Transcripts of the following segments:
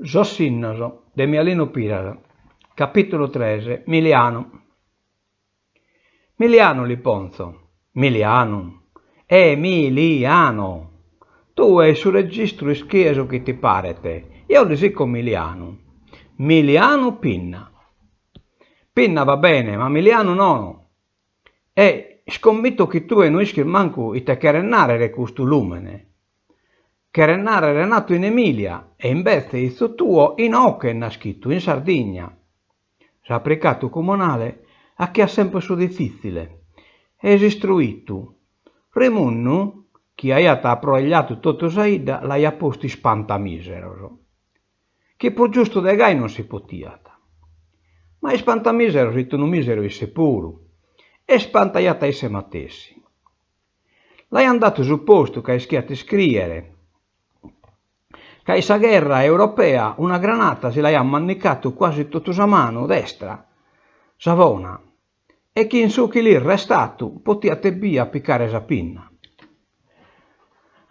Sos sinnos de Mialinu Piras Capìtulu tres Milianu Milianu li ponzo. Milianu. Emiliano! Tue in su registru iscrie su chi ti paret, jeo li sico Milianu. Milianu Pinna. Pinna va bene, ma Milianu nono. E iscommito chi tue no ischis mancu ite cheret nàrrere custu lùmene. Cheret nàrrere natu in Emilia e imbetze 'itzu tuo inoche est naschitu, in Sardigna. S'apricatu cumonale achiat semper su difìtzile e s'istruitu Remunnu, chi aiat aproegliatu totu sa 'idda, l'aiat postu Ispantamiseros, chi prus giustu de gai non si potiat. Ma Ispantamiseros it unu miseru isse puru e ispantaiat a isse matessi. L'aiant datu su postu ca ischiat iscrìere, ca in sa gherra europea una granata si l'aiat mannicatu quasi totu sa manu destra, sa bona, e chin su chi l'it restatu potiat ebbia picare sa pinna.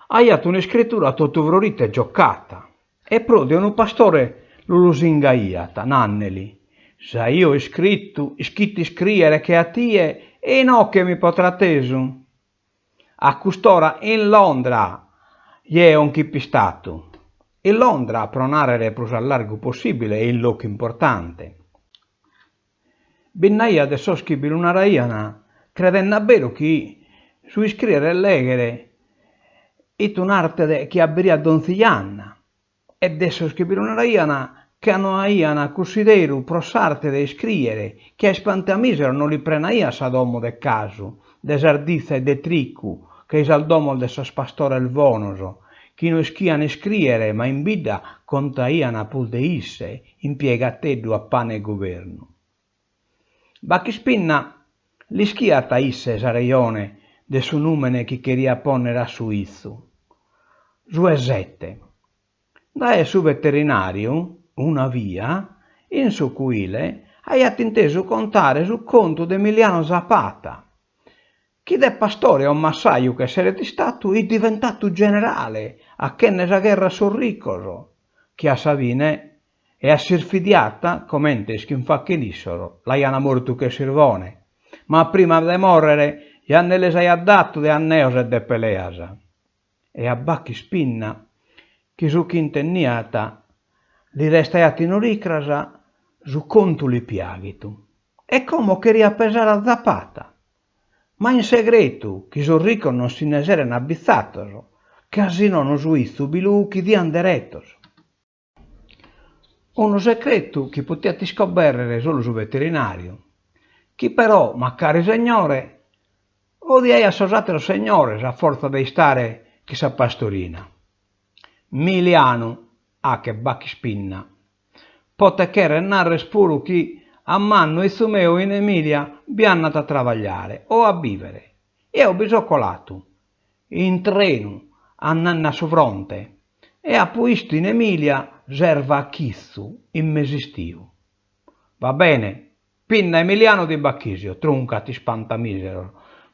Aiat un'iscritura totu frorita e giocata e prus de unu pastore lu lusingaiat, nanneli, S'aio iscritu, ischitu iscrìere che a tie, inoche m'ipo tratesu. A cust'ora in Londra jeo nch'ip'istatu. In Londra, pro nàrrere prus a largu possìbile e in locu importante. Bi nd'aiat de sos chi bi lu naraian credende a beru chi su iscrìere e lèghere it un'arte chi aberiat donzi janna. E de sos chi bi lu naraian ca no aian cussideru pro s'arte de iscrìere, chi a Ispantamiseros no li prenaiat sa domo de casu, de sarditza e de tricu, che-i sas domos de sos pastores bonos, chi no ischian iscrìere ma in bidda contaian prus de isse, impiegateddu a pane 'e guvernu. Bachis Pinna l'ischiat isse sa rejone de su nùmene chi cheriat pònnere a su 'itzu, su 'e sete. Dae su veterinàriu, una via, in su cuile, aiat intesu contare su contu de Emiliano Zapata, chi de pastore o massaju ch'esseret istatu it diventatu generale achende sa gherra a sos ricos, chi a sa fine E a s'irfidiata, comente ischin facher issos, l'aian mortu che sirbone, ma prima de mòrrere ja nde lis aiat datu de anneos e de peleas. E a Bachis Pinna, chi su chi intenniat li restaiat in oricras, su contu l'it piàghitu. E como cheriat pesare a Zapata, ma in segretu, chi sos ricos non si nde seren abbitzatos, ca si nono su 'itzu bi lu uchidian deretos. Unu secretu chi potiat iscobèrrere solu su veterinàriu, chi però, macari segnore, odiaiat sos àteros segnores a fortza de istare chin sa pastorina. Milianu achet Bachis Pinna. Potet chèrrere nàrrere puru chi a mannu 'itzu meu in Emilia bi andat a trabagliare o a bìvere. Eo bi so colatu in trenu andende a su fronte e apo 'istu in Emilia s'erva a chitzu in mes'istiu. Va bene, Pinna Emiliano di Bachisio, truncat Ispantamiseros,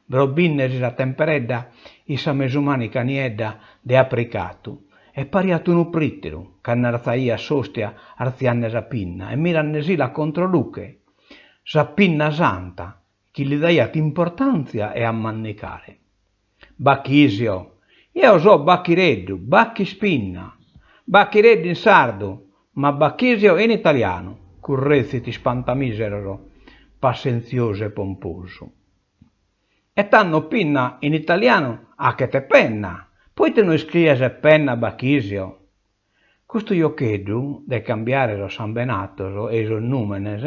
brobìndesi sa temperedda in sa mesumanica niedda de apricatu e pariat unu prìteru cando artzaiat s'ostia artziande sa pinna e mirandesila a controluche, sa pinna santa chi li daiat importantzia e a mannicare. Bachisio, Eo so Bachireddu, Bachis Pinna. Bachireddu in sardu, ma Bachisio in italianu, curretzit Ispantamiseros, passentziosu e pomposu. E tando Pinna in italianu achet penna, poite no iscries penna Bachisio? Custu jocheddu de cambiare sos sambenatos e sos nùmenes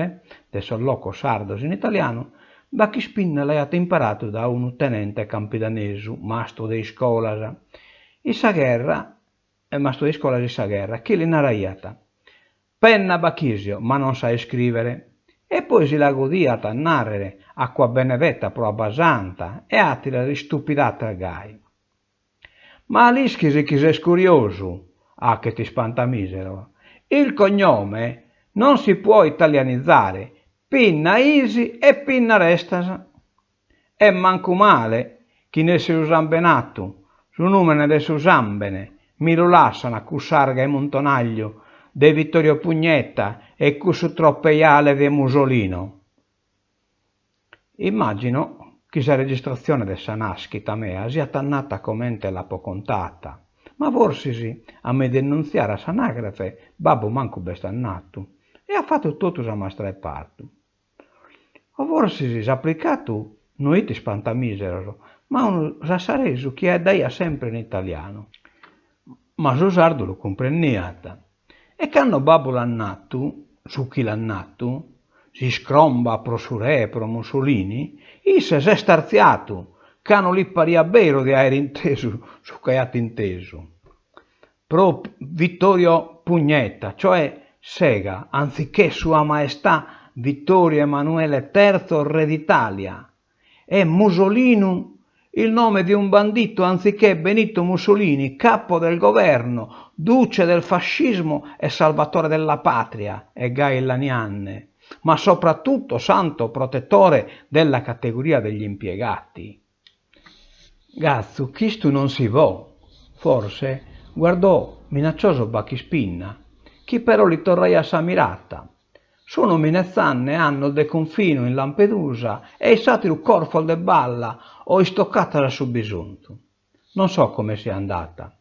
de sos locos sardos in italianu, Bachis Pinna l'aiat imparatu da unu tenente campidanesu, mastru de iscolas in sa gherra, mastru de iscolas in sa gherra, chi li naraiat, Penna Bachisio, ma non sai iscrìvere. E poi si la godiat a nàrrere acqua benedetta pro Abbasanta e àteras istupidatas gai. Ma l'ischis chi ses curiosu, achet Ispantamiseros. Il cognome non si può italianizzare, Pinna is e Pinna restas. E mancu male chi nessi su sambenatu, su nùmene de su sàmbene, mi lu lassan cuss'arga 'e muntonagliu. de Vittorio Pugnetta e cussu tropeiale de Musolino. Immagino chi sa registratzione de sa nàschita mea siat andata comente l'apo contata, ma forsis a mi denuntziare a s'anàgrafe babbu mancu b'est andatu e at fatu totu sa mastra 'e partu. O forsis s'aplicatu no it Ispantamiseros, ma unu sassaresu chi 'aeddaiat sempre in italianu. Ma su sardu lu cumprenniat. E cando babbu l'at natu su chi l'at natu, s'iscromba pro su re e pro Mussolini, isse s'est artziatu, ca no li pariat beru de aer intesu su ch'aiat intesu. Pro Vittorio Pugnetta, cioè Sega, anziché Sua Maestà Vittorio Emanuele Terzo Re d'Italia, e Musolinu il nome di un bandito anziché Benito Mussolini, capo del governo, duce del fascismo e salvatore della patria, e gai illanianne, ma soprattutto santo protettore della categoria degli impiegati. Gatzu, chistu non si po'! Forse guardò minaccioso Bachis Pinna, chi però li torraiat sa mirata. S'unu minetzanne annos de cunfinu in Lampedusa e s'àteru corfos de balla o istocatas a su bisonzu. Non so come sia andata.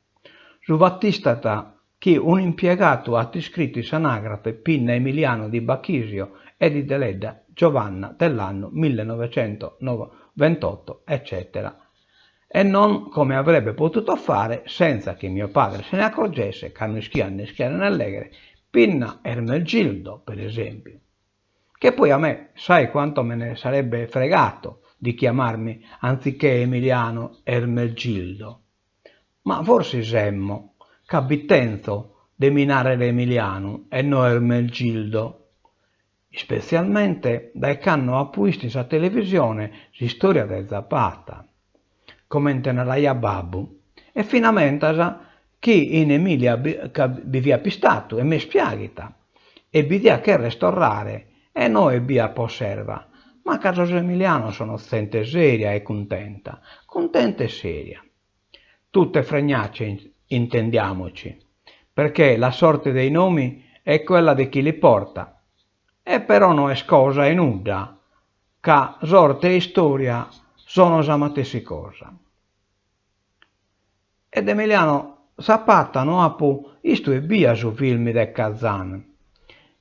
Su fat'istat chi un'impiegatu at iscritu in s'anàgrafe Pinna Emiliano di Bachisio e di Deledda Giovanna dell'anno 1928 eccetera e non come avrebbe potuto fare senza che mio padre se ne accorgesse ca no ischiat ne iscriere ne lèghere Pinna Ermenegildo per esempio. Che poi a me sai quanto me ne sarebbe fregato di chiamarmi anziché Emiliano Ermenegildo. Ma forsis emmo, ca bi tenzo de mi nàrrere Emilianu e no Ermenegildo. Ispetzialmente dae cando apo 'istu in sa televisione s'istòria de Zapata, comente naraiat babbu, e finamentas chi in Emilia ca bi fia pistatu e m'est piàghita e bi dia cherrer torrare e no ebbia po s'erva, ma ca sos emilianos sono zente seria e cuntenta, cuntenta e seria. Tutte fregnacce intendiamoci, perché la sorte dei nomi è quella di chi li porta, e però no est cosa 'e nudda, ca sorte e istoria sono sa matessi cosa. E de Emiliano Zapata no apo 'istu ebbia su film de Kazan,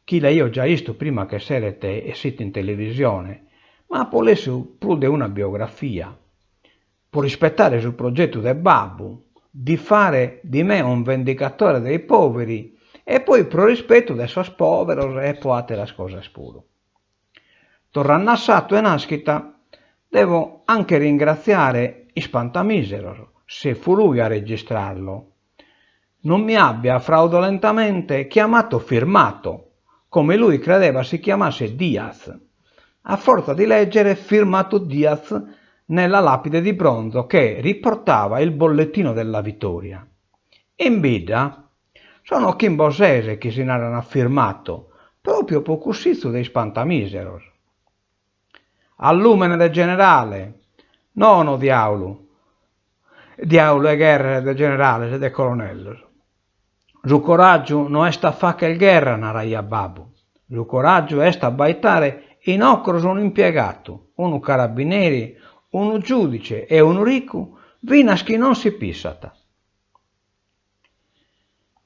chi l'aio già 'istu prima che esseret essitu in televisione, ma apo lessu prus de una biografia, pro rispettare su progetu de babbu di fare di me un vendicatore dei poveri e poi pro rispetu de sos poveros e pro ateras cosas puru. Torrande a s'atu 'e naschita, devo anche ringraziare Ispantamiseros, se fu lui a registrarlo. Non mi abbia fraudolentamente chiamato Firmato, come lui credeva si chiamasse Diaz, a forza di leggere Firmato Diaz nella lapide di bronzo che riportava il bollettino della vittoria. In bidda sono chimbe o ses chi si naran Firmato, propriu pro cussitzu de Ispantamiseros. A lùmene de generale, nono diàulu, diàulu 'e gherra de generales e de colonellos. Su coràgiu no est a fagher gherra, naraiat babbu, su coràgiu est a abbaitare in ocros unu impiegatu, unu carabineri, unu giùdice e unu ricu finas chi non si pissat.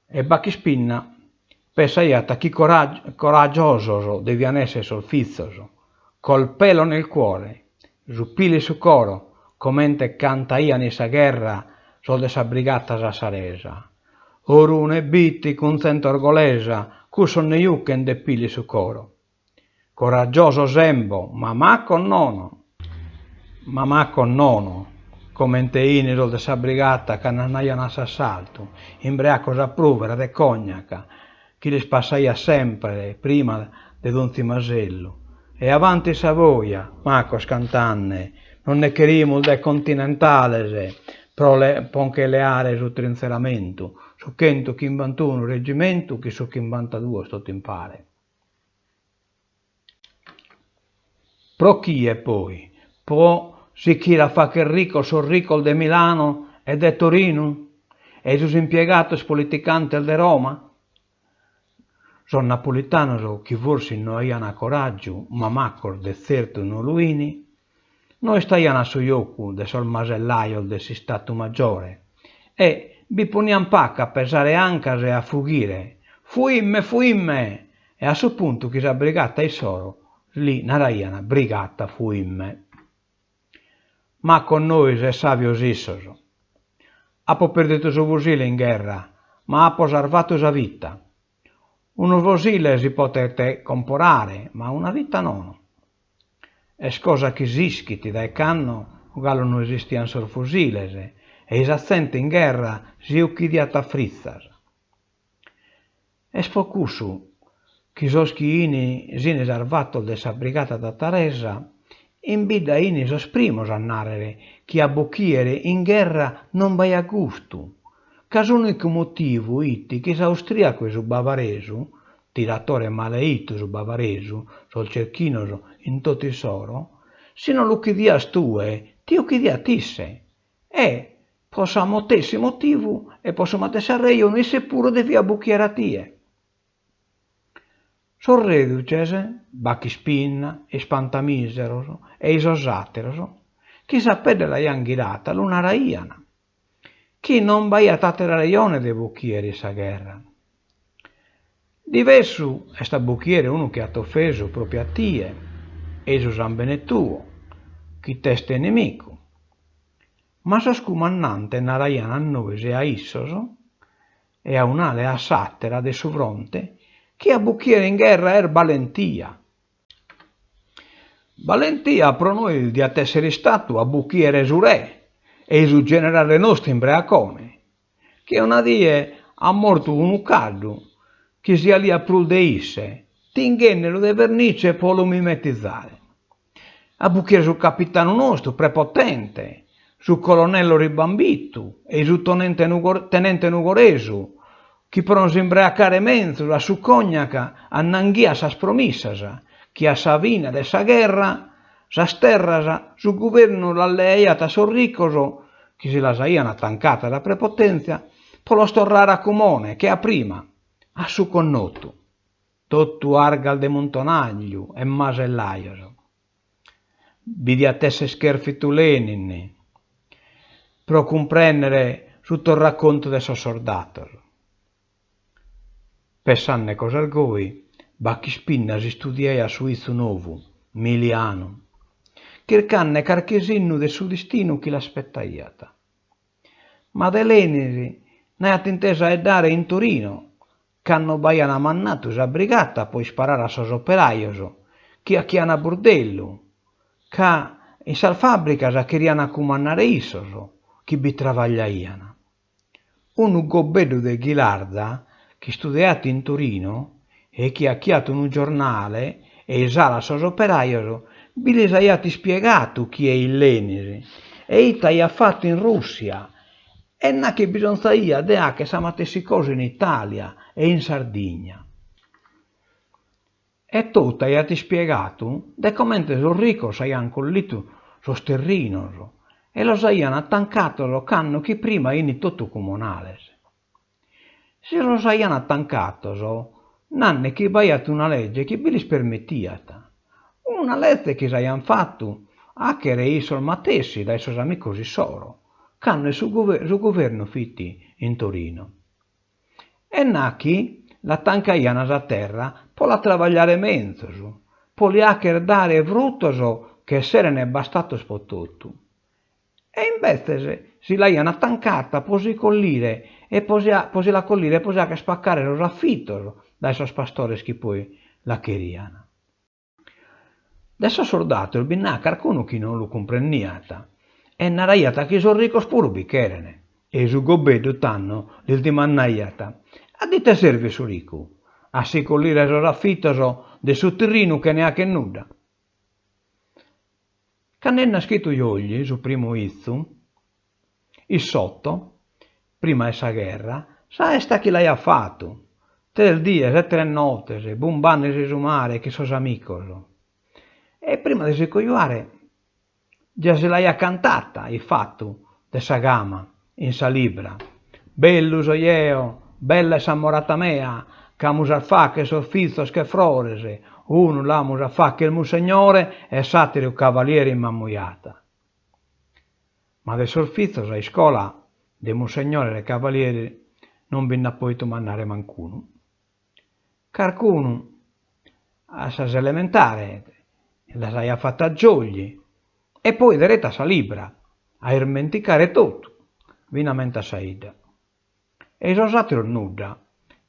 E Bachis Pinna pessaiat chi coragiosos devian esser sos fizos, col pelo nel cuore, su pilu in su coro, comente cantaian in sa gherra sos de sa Brigata Sassaresa. Orune Bitti cun zente orgolesa, cussos nde juchen de pilu in su coro. Coragiosos embo, ma macos nono. Ma macos nono, comente 'ini sos de sa Brigata cando andaian a s'assaltu, imbreacos a prùvere de cognac, chi lis passaiat semper prima de donzi masellu. E avanti Savoia, macos cantande, non nde cherimus de continentales pro pro nche leare su trintzeramentu, su chentuchimbantunu regimentu chin su chimbantaduos totu impare. Pro chie, poi? Pro sichire a fagher ricos sos ricos de Milano e de Torinu? E sos impiegatos politicantes de Roma? Sos napolitanos, chi forsis no aian coràgiu, ma macos de tzertu no lu 'ini, no istaian a su jocu de sos masellajos de s'Istatu Magiore e bi ponian pacu a pesare ancas e a fughire, Fuimme, fuimme! E a su puntu chi sa brigata issoro li naraian Brigata Fuimme. Macos nois e sàbios issos. Apo pèrditu su fusile in gherra, ma apo sarvatu sa vita. Unu fosile si potet comporare, ma una vita nono. Est cosa chi s'ischit dae cando galu no esistian sos fosiles e-i sa zente in gherra si ucchidiat a fritzas. Est pro cussu chi sos chi 'ini s'ini sarvatos de sa brigata tataresa in bidda 'ini sos primos a nàrrere chi a bochìere in gherra non b'aiat gustu, ca s'ùnicu motivu 'it chi s'austrìacu e su bavaresu, tiratore maleitu su bavaresu, sos cerchinos in totu issoro, si non l'ucchidias tue, ti ucchidiat isse e, pro sa matessi motivu e pro su matessi arrejonu, isse puru deviat bochìere a tie. Sos rèduces, Bachis Pinna, Ispantamiseros e i sos àteros, chi sa pedde l'aian ghirata, lu naraian, chi non b'aiat àtera rejone de bochìere in sa gherra. Divessu est a bochìere unu chi at ofesu pròpiu a tie e i su sàmbene tuo, chi t'est nemicu. Ma sos cumannantes naraian a nois e a issos, e a un'ala e a s'àtera de su fronte, chi a bochìere in gherra est balentia. Balentia pro nois diat èssere istatu a bochìere su re e i su generale nostru imbreacone, chi una die at mortu unu caddu chi si 'aliat prus de isse, tinghèndelu de vernice pro lu mimetizare. A bochìere su capitanu nostru prepotente, su colonnello ribambitu e i su tenente nugoresu, chi pro nos imbreacare menzus a su cognac annanghiat sas promissas chi a sa fine de sa gherra sas terras su guvernu las leaiat a sos ricos chi si las aian tancatas a prepotèntzia pro los torrare a cumone che a prima, a su connotu. Totu argas de muntonàgliu e masellajos. Bi diat esser chèrfitu Lenin pro cumprèndere su torracontu de sos sordatos. Pessande cosas goi, Bachis Pinna s'istudiaiat su 'izu novu, Milianu, chircande carchi sinnu de su distinu chi l'aspettaiat. Ma de Lenin n'aiat intesu 'aeddare in Torino, cando b'aian mandatu sa brigata pro isparare a sos operajos chi 'achian burdellu, ca in sas fàbricas cherian cumandare issos chi bi travagliaian. Unu gobbeddu de Ghilarza chi istudiaiat in Torino e chi 'achiat unu giornale e s'ala 'e sos operajos bi lis aiat ispiegatu chie 'it Lenin e ite aiat fatu in Russia e nachi bisonzaiat de 'acher sa matessi cosa in Italia e in Sardigna. E totu aiat ispiegatu de comente sos ricos s'aian collitu sos terrinos e los aian tancatos cando chi prima 'ini totu cumonales. Si los aian tancatos nande chi b'aiat una legge chi bi lis permitiat, una leze chi s'aian fatu 'achere issos matessi dae sos amicos issoro, cando su guvernu fit in Torino. E nachi la tancaian sa terra po la trabagliare menzus, po li 'acher dare frutos chi esseren bastatos po totu. E imbetzes si l'aian tancata po si collire e po si po si la collire e po si 'acher pacare sos afitos dae sos pastores chi poi la cherian. De sos sordatos bi nd'at carcunu chi non lu cumprendiat e naraiat chi sos ricos puru bi cheren. E su gobbeddu tando lis dimandaiat, A ite servit su ricu? A si collire sos afitos de su terrinu chene 'acher nudda. Cando est naschitu Giogli, su primu 'izu, Issotto, prima 'e sa gherra, sa 'esta chi l'aiat fatu, tres dies e tres notes, bumbandesi su mare chin sos amicos. E prima de si cojuare già si l'aiat cantata ifatu de sa cama, in sa libra, Bellu so jeo, bella est s'ammorata mea, Ch'amus a fagher sos fizos che frores, unu l'amus a fagher mussegnore e s'àteru cavalieri in Mamujada. Ma de sos fizos a iscola de mussegnores e cavalieris non bi nd'at pòitu mandare mancunu. Carcunu a sas elementares las aiat fatas Giogli e poi deretu a sa libra, a ismenticare totu, finamentas sa 'idda. E sos àteros nudda,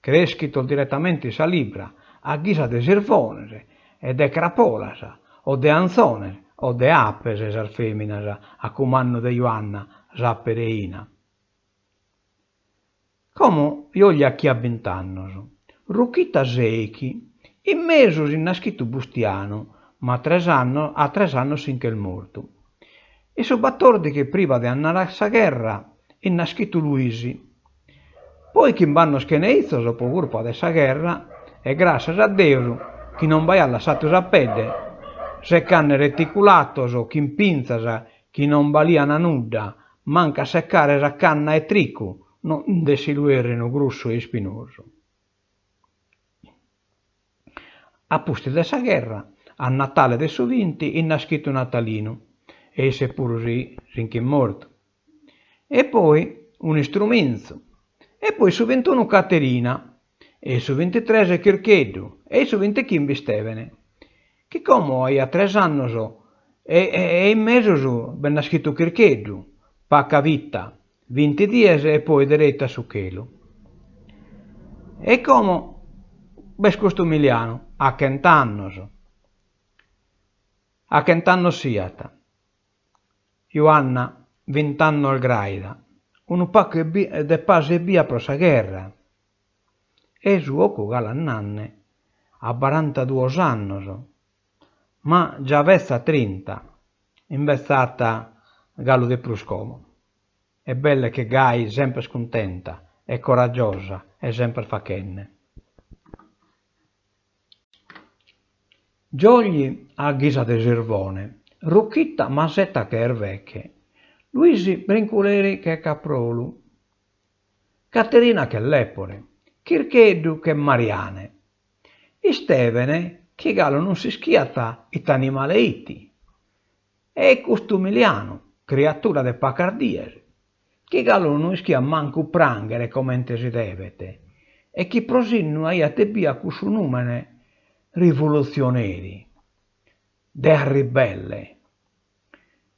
crèschitos diretamente in sa libra, a ghisa de sirvones e de crapolas o de anzones o de apes sas fèminas a cumandu de Juanna s'ape reina. Como Giogli achiat bint'annos, Ruchita sèichi, in mesu est naschitu Bustianu, ma tres annos a tres annos si nch'est mortu. In su batòrdighi prima de andare a sa gherra est naschitu Luisi. Poi chimb'annos chene 'izos pro curpa de sa gherra e gràssias a Deus chi non b'aiat lassatu sa pedde, secanne reticulatos chin pintzas chi non balian nudda mancu a secare sa canna 'e tricu no nd'essit luerrinu grussu e ispinosu. A pustis de sa gherra, a Natale de su vinti, est naschitu Natalinu e isse puru si si nch'est mortu. E poi un'istruminzu, e poi su vintunu Caterina, e su vintitres Chircheddu, e su vintichimbe Istevene, chi como aiat tres annos e e in mesus b'est naschitu Chircheddu, paca vita, vinti dies e poi deretu a su chelu. E como b'est custu Milianu, a chent'annos. A chent'annos siat. Juanna, vint'annos graida, unu pacu de pasu ebbia pro sa gherra. E su 'ocu galu andande, a barantaduos annos, ma già betza trinta, imbetzat galu de prus como. E belle che gai semper cuntenta e coragiosa e semper fachende. Giogli a ghisa de sirvone, Ruchita maseta che erveche, Luisi brinculeri che caprolu, Caterina che lepore, Chircheddu che mariane. Istevene, chi galu non s'ischiat ite animale 'it, e custu Milianu, criatura de pacas dies, chi galu no ischiat mancu prànghere comente si devet e chi pro sinnu aiat ebbia cussu nùmene rivolutzioneri, de arribelle,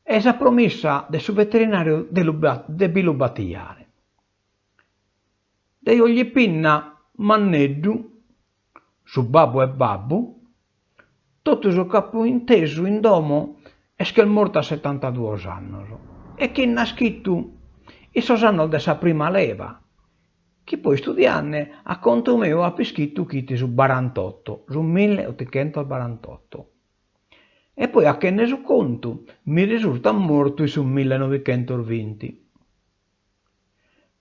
e sa promissa de su veterinàriu de bi lu batijare. De Giogli Pinna Manneddu, su babbu 'e babbu, totu su ch'apo intesu in domo est ch'est mortu a setantaduos annos e chi est naschitu in sos annos de sa prima leva, chi poi istudiande a contu meu apo ischitu chi 'it su barantotto, su milleotichentosbarantotto. E poi achende su contu mi risurtat mortu in su millenovichentosvinti.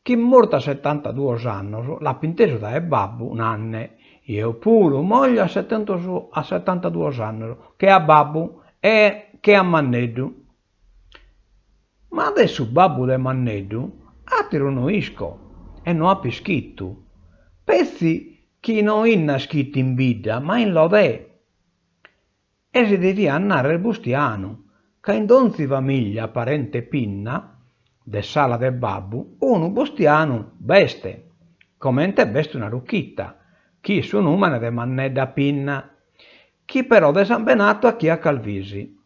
Chi mortu a setantaduos annos l'apo intesu dae babbu nanne, Jeo puru moglio a setantaduos annos che a babbu e che a Manneddu. Ma de su babbu de Manneddu àteru no isco e no apo ischitu, petzi chi no 'it naschitu in bidda ma in Lodè. E si deviat narrer Bustianu, ca in donzi famiglia parente Pinna, de s'ala de babbu, unu Bustianu b'est, comente b'est una Ruchita, chin su nùmene de Mannedda Pinna, chi però de sambenatu achiat Calvisi.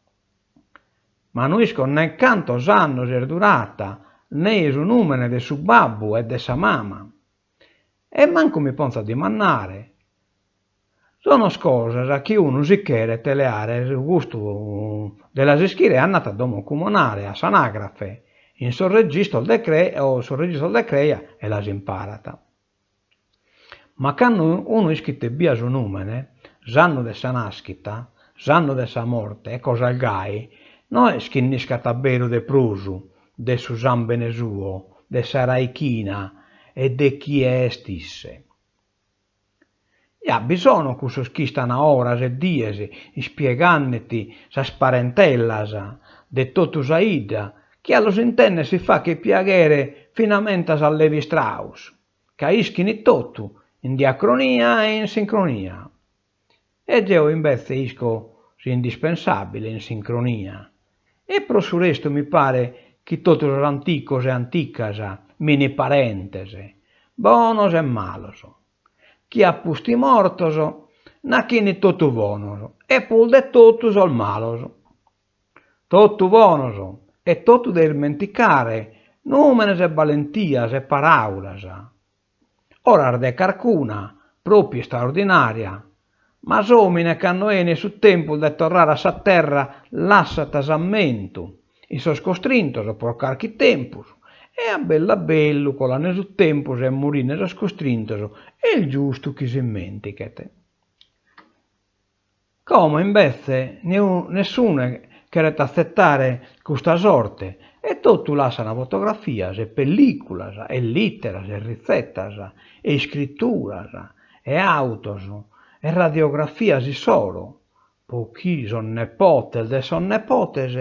Ma no isco ne cantos annos est durata, ne su nùmene de su babbu e de sa mama. E mancu mi ponzo a dimandare. Sono cosas chi unu si cheret leare su gustu de las ischire andat a domo cumonale, a s'anagrafe, in sos registros de cre o sos registros de creja e las imparat. Ma cando unu ischit ebbia su nùmene, s'annu de sa nàschita, s'annu de sa morte e cosas gai, no est chi nd'iscat abberu de prus de su sàmbene suo, de sa raichina e de chie est isse. Ja bi sono cussos chi istan oras e dies ispiegandeti sas parentellas de totu sa 'idda, chi a los intender si faghet piaghere finamentas a Levi Strauss, ca ischin totu. in diacronia e in sincronia. E deo imbetze isco s'indispensàbile in sincronia. E pro su restu mi paret chi totu sos anticos e anticas m'ini parentes, bonos e malos, chi a pusti mortos nach'ini totu bonos e prus de totu sos malos. Totu bonos e totu de ismenticare, nùmenes e balentias e paràulas. Oras de carcuna, pròpiu istraordinària. Ma s'òmine cando 'enit su tempus de torrare a sa terra lassat s'ammentu in sos costrintos pro carchi tempus e a bellu a bellu colande su tempus e morinde sos costrintos est giustu chi s'ismentichet. Como, imbetze, nessune cheret atzetare custa sorte e totu lassan fotografias e pellìculas e lìteras e ritzetas e iscrituras e autos e radiografias issoro, pro chi sos nepotes de sos nepotes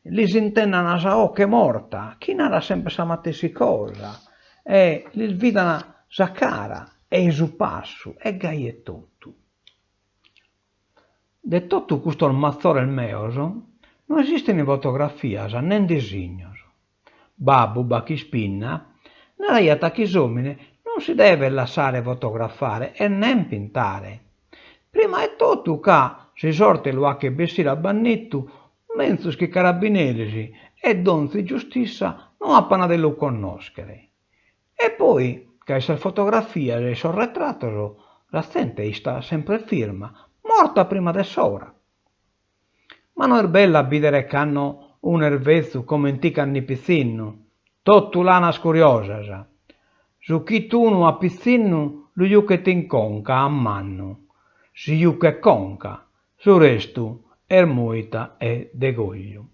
lis intendan sa 'oche morta chi narat semper sa matessi cosa e lis bidan sa cara e su passu e gai etotu. De totu custos matzores meos no esistin fotografias nen disignos. Babbu, Bachis Pinna, naraiat chi s'òmine non si devet lassare fotografare e nen pintare. Prima 'e totu ca, si sorte lu 'achet bessire a bannitu, menzus chi carabineris e donzi giustissa no apan de lu connòschere. E poi ca in sas fotografias e in sos retratos sa zente istat sempre firma, morta prima de s'ora. Ma no est bellu a bìdere cando unu est betzu comente cando 'it pitzinnu, totu lanas curiosas. Su chi 'it unu a pitzinnu lu juchet in conca a mannu, si juchet conca, su restu est muita e degogliu.